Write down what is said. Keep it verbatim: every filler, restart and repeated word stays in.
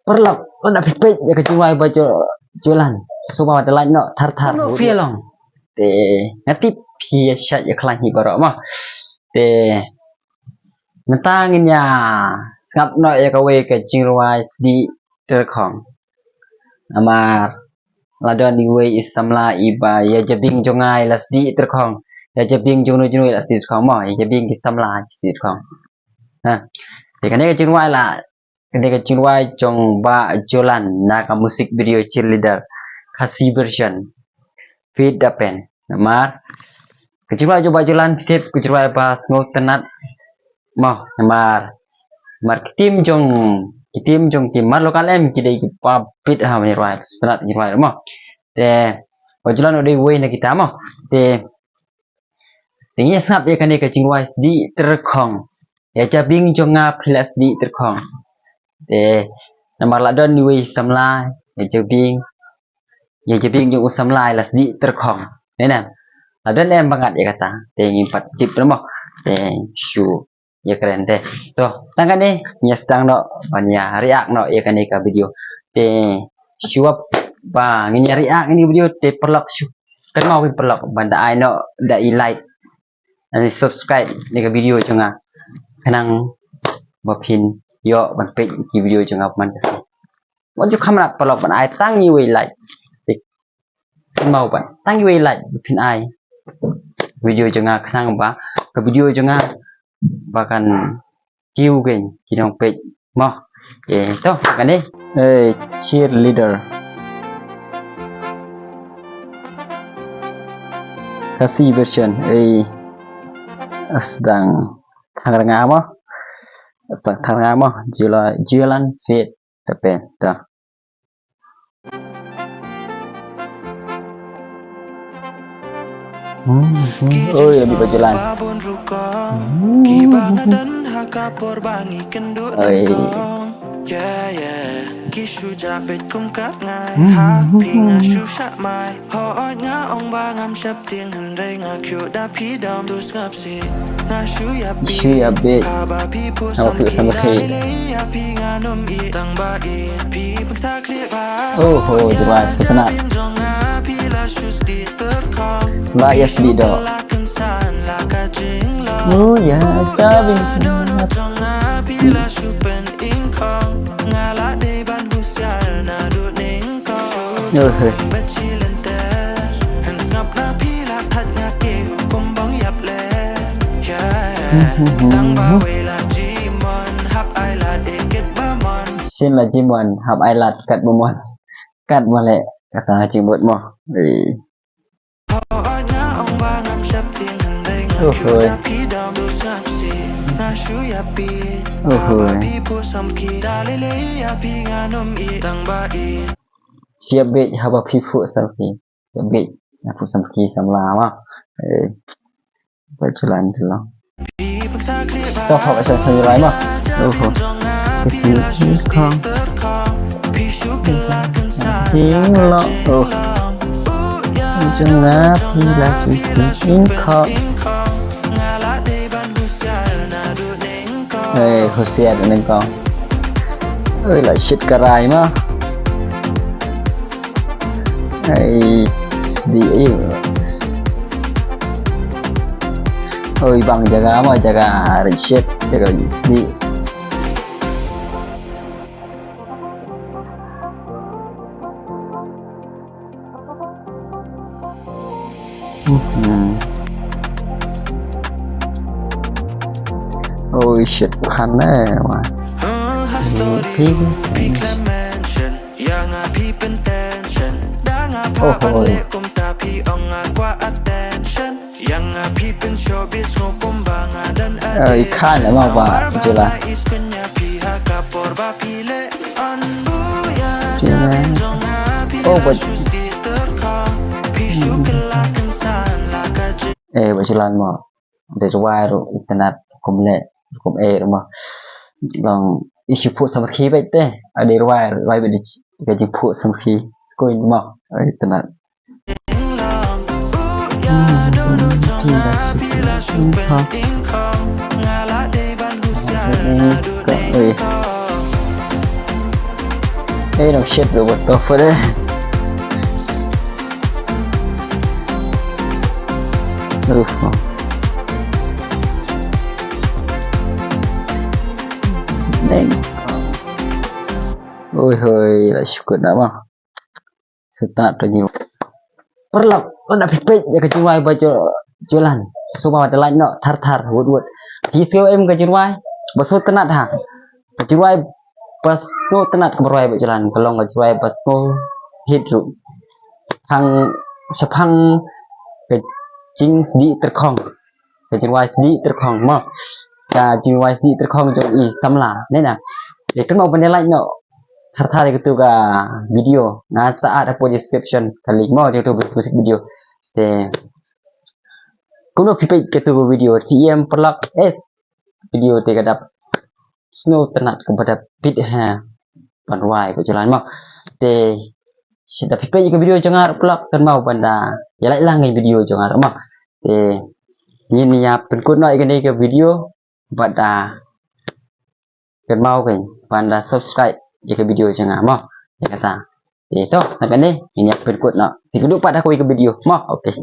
Paralok, lada phi peit ïa ka jingrwai ba Ju-, Julan, sngewbha da like noh thar thar. Phi long. Te nga tip phi ïa shait ïa khlaiñ hi baroh mo. Te mynta ngin ïa sngap noh ïa kawei ka jingrwai Sdieh Tyrkhong. Namar la don iwei i samla iba ïa jabieng jong nga i la sdieh tyrkhong. Ïa jabieng jong no jong no i la sdieh tyrkhong mo, ïa jabieng ki samla i sdieh tyrkhong. Ha. Te kane ka jingrwai la, kane ka jingrwai jong Bah Julan na ka music video Cheerleader Khasi version. Feat Da Pen. Namar ka jingrwai jong Bah Julan tip ka jingrwai ba sngewtynnat mo, namar, namar ki team jong, ki team jong ki Mar Local M ki dei kiba bit ha ban rwai, tynnat ki rwai mo. Te Bah Julan u dei uwei na kita mo. Te, te ngin ïa sngap ïa kane ka jingrwai Sdieh Tyrkhong. Ïa jabieng jong nga phi la sdieh tyrkhong. Te namar la don iwei i samla ïa jabieng, ïa jabieng jong u samla i la sdieh tyrkhong. Ne ne. La don em ba ngat ïa kata. Te ngim pat tip mo. Te shu ïa kren te. To, tang kane ngin ïa sdang noh ban ïa react noh ïa kane ka video. Te shuwa ba ngin ïa react ïa kane ka video te paralok shu kynmaw phi paralok ban da ai noh da i like. Lane subscribe ïa ka video jong nga. Khnang ba phin ïoh ban peit ki video jong nga man ka. Wat ju kham rat paralok ban ai tang iwei like. Te kynmaw ban tang iwei like ba phin ai video jong nga khnang ba ka video jong nga ba kan kiew kein ki nongpeit mo. Te to kane. Eh, Cheerleader Khasi version. Eh, a sdang thangrnga mo. A sdang thangrnga mo. Jula-, Julan feat Da Pen. To. Hmm, hmm. Oi, adi ba Julan. Oi. Shu ïa bit. Haba phi samrkhie. Oho, jelas, sebenar. Ba ïa sdieh doh. Oh ya, jabieng. Oho. Sien la jimon hap ai lad katba mon. Katba leh kata jingbud mo. Eh. Oho. Oho. Shu ïa bit haba phi phuh samrkhie. Ïa bit haba phuh samrkhie samla mo. Eh. Ba Julan Julan. To hok sa sa Julan mo. Oho. Phi khang. Phi lo. Oh. Jong nga phi la phi khang. Eh, husiar nyngkong. Oi, la shit karai mo. Ai, sdi, ai. Oi, bang jaga mo, jaga rit shit, jaga sdi. Mhm. Oi shit, phan ne wa. Phi. Oho. Ai khan ma ba jela. Oh, but eh, ba Julan mo. Dei rwai ruh itynnat kum leh kum eh ruh mo. Long issue phuh samrkhie bad te. Dei rwai rwai bad ka jingphuh samrkhie. Ko in mo itynnat. Ê, nang shit rồi, what the fuck đấy. Uf. Neng. Ôi hơi, lại sukut nak mah. Setat tu nyu. Paralok, lada phi peit ïa ka jingrwai ba ju-, julan. Sngewbha wat like noh, thar thar, wut wut. Phi sngew em ka jingrwai ba sngewtynnat ha. Ka jingrwai ba sngewtynnat kaba rwai ba julan, ka long ka jingrwai ba sngewhit ruh. Tang shaphang ka jingsdieh tyrkhong. Ka jingrwai sdieh tyrkhong mo. Ka jingrwai sdieh tyrkhong jong i samla. Ne na. Ïa kynmaw ban ïa like noh. Thar thar ïa katu ka video. Nga sa add hapoh description ka link mo jong katu ka music video. Te kumno phi peit katu ka video, phi ïa em paralok, eh, video te ka dap sngewtynnat kaba dap bit ha ban rwai ba julan mo. Te lada phi peit ïa ka video jong nga ruh paralok, kynmaw ban da ïa like lang ïa ka video jong nga ruh mo. Te ngin ïa pynkut noh ïa kane ka video bad da kynmaw kein ban da subscribe ïa ka video jong nga mo. Ïa kata. Te to, tang kane ngin ïa pynkut noh. Te khublei pat ha kawei ka video mo. Okay.